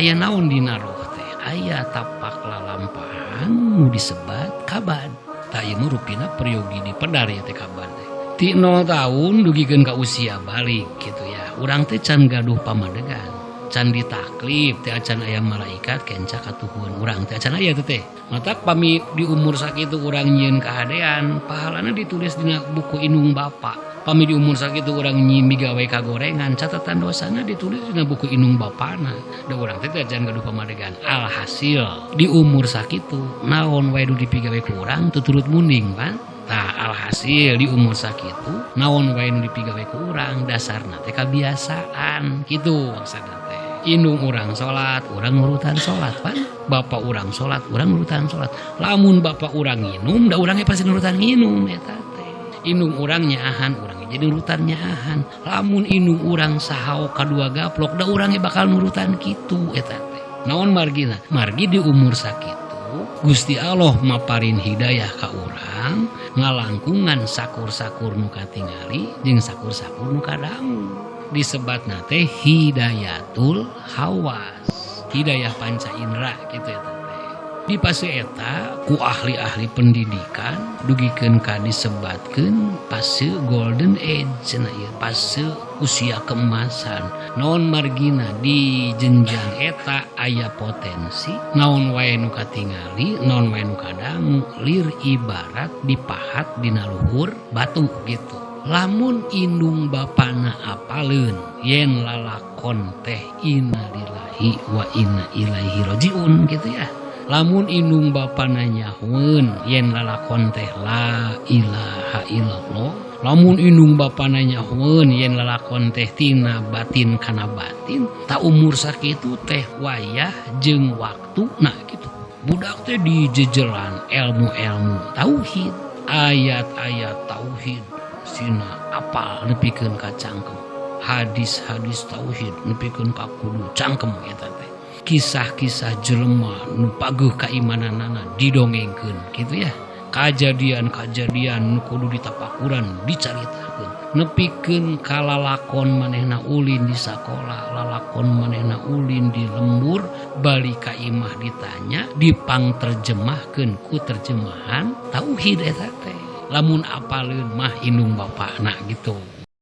Aya naon dina roh teh? Aya tapak lalampahan nu disebat kabad. Tah ieu mah rupina peryogi dipedar ieu teh kabad teh. Ti 0 tahun dugikeun ka usia balik gitu ya. Urang teh can gaduh pamadegan, can ditaklif teh acan aya malaikat kenca katuhuan urang teh acan aya teh. Matak pami di umur sakitu urang nyieun kahadean, pahalana ditulis dina buku indung bapa. Pami di umur sakitu urang nyieun migawe kagorengan, catatan dosana ditulis dina buku indung bapana. Da urang teh acan gaduh pamadegan. Alhasil di umur sakitu naon wae nu dipigawe ku urang tuturut munding pan. Tah alhasil di umur sakitu naon wae nu dipigawe ku urang dasarna teh kabiasaan kitu maksudna teh. Indung urang salat, urang nurutan salat pan. Bapak urang salat, urang nurutan salat. Lamun bapak urang nginum, da urang ge pasti nurutan nginum eta teh. Indung urang nyaahan, urang ge jadi nurutan nyaahan. Lamun indung urang sahao kadua gaplok, da urang ge bakal nurutan kitu eta teh. Naon margina? Margi di umur sakitu Gusti Allah maparin hidayah ka urang ngalangkungan sakur-sakur nu katingali jeung sakur-sakur nu kadangu. Disebatna teh hidayatul hawas, hidayah panca indera gitu ya teh. Di fase eta ku ahli-ahli pendidikan dugikeun ka disebatkeun fase golden age cenah ieu, fase usia keemasan. Naon margina di jenjang eta aya potensi naon wae nu katingali, naon wae nu kadangu, lir ibarat dipahat dina luhur batu gitu. Lamun indung bapana apaleun yen lalakon teh innalillahi wa inna ilaihi rajiun gitu ya. Lamun indung bapana nyahueun yen lalakon teh la ilaha illallah. Lamun indung bapana nyahueun yen lalakon teh tina batin kana batin, ta umur sakitu teh wayah jeung waktuna gitu. Budak teh dijejelan ilmu-ilmu tauhid, ayat-ayat tauhid sina apal nepikeun ka cangkem, hadis-hadis tauhid nepikeun ka kudu cangkem eta teh. Kisah-kisah jelema nu pageuh kaimananana didongengkeun gitu ya. Kajadian-kajadian nu kudu ditapakuran dicaritakeun, nepikeun ka lalakon manehna ulin di sakola, lalakon manehna ulin di lembur, balik ka imah ditanya, dipangterjemahkeun ku terjemahan tauhid eta teh. Lamun apaleun mah indung bapana gitu.